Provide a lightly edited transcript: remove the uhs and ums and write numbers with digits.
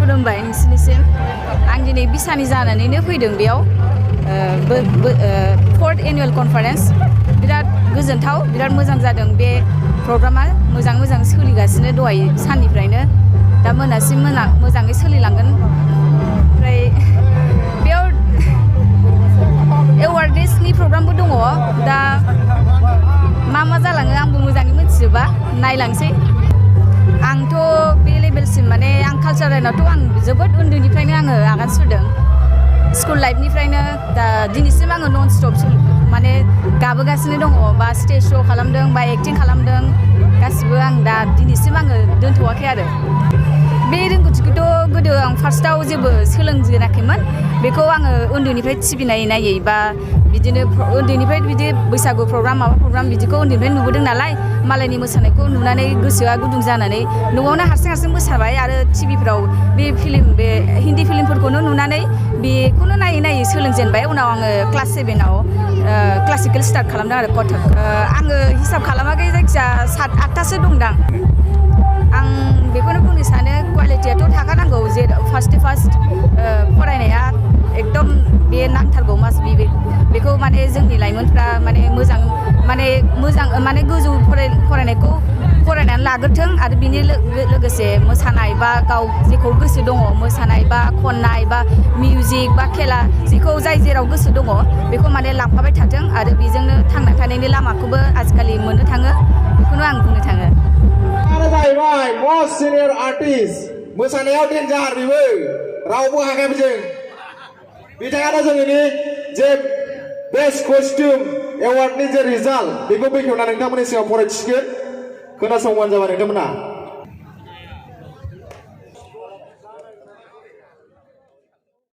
खुलुमबाय नोंसिनिसिम आं दिनै बिसानि जानानैनो फैदों बेयाव 4th एनुवेल कनफारेन्स बिराद गोजोनथाव बिराद मोजां जादों बे प्रग्रामा मोजां सोलिगासिनो दहाय साननिफ्रायनो दा मोनासिम मोजाङै सोलिलांगोन ओमफ्राय बेयाव एवारनेसनि प्रग्रामबो दङ दा मा जालाङो आंबो मोजाङै मिथिजोबा नायलांसै आंथ' बे लेभेलसिम माने आं कालचार लाइनावथ' आं जोबोद उन्दैनिफ्रायनो आङो आगान सुरदों स्कुल लाइफनिफ्रायनो दा दिनैसिम आङो नन स्टप माने गाबोगासिनो दङ बा स्टेज श' खालामदों बा एक्टिं खालामदों गासिबो आं दा दिनैसिम आङो दोनथ'वाखै आरो बे रोंगौथिखौथ' गोदो आं फार्स्टआव जेबो सोलोंजेनाखैमोन बेखौ आङो उन्दैनिफ्राय टिभि नायै बा बिदिनो उन्दैनिफ्राय बिदि बैसागु प्रग्राम माबा प्रग्राम बिदिखौ उन्दैनिफ्राय नुबोदों नालाय मालायनि मोसानायखौ नुनानै गोसोआ गुदुं जानानै न'आवनो हारसिं मोसाबाय आरो टिभिफ्राव बे हिन्दी फिल्मफोरखौनो नुनानै बेखौनो नायै सोलोंजेनबाय उनाव आङो क्लास 7आव क्लासिकेल स्टार्ट खालामदों आरो कथक आङो हिसाब खालामाखै जायखिजाया 7-8थासो दंदां आं बेखौनो बुंनो सानो कुवालिटियाथ' थाखानांगौ जे फार्स्ट फरायनाया एकदम बे नांथारगौ बेखौ माने जोंनि लाइमोनफ्रा माने मोजां माने गोजौ फरायनायखौ फरायनानै लाग्रोथों आरो बिनि लोगोसे मोसानाय बा गाव जेखौ गोसो दङ मोसानाय बा खननाय बा मिउजिक बा खेला जेखौ जाय जेराव गोसो दङ बेखौ माने लांफाबाय थाथों आरो बेजोंनो थांना थानायनि लामाखौबो आजिखालि मोननो थाङो बेखौनो आं बुंनो थाङो जाहैबाय मस्ट सिनियर आर्टिस्ट मोसानायाव डेन्जार बेबो रावबो हाखाया बेजों बिथाङानो जोंनि जे बेस्ट कस्टिउम एवार्डनि जे रिजाल्ट बेखौ बेखेवना नोंथांमोननि सिगाङाव फरायथिगोन खोनासंबानो जाबाय नोंथांमोना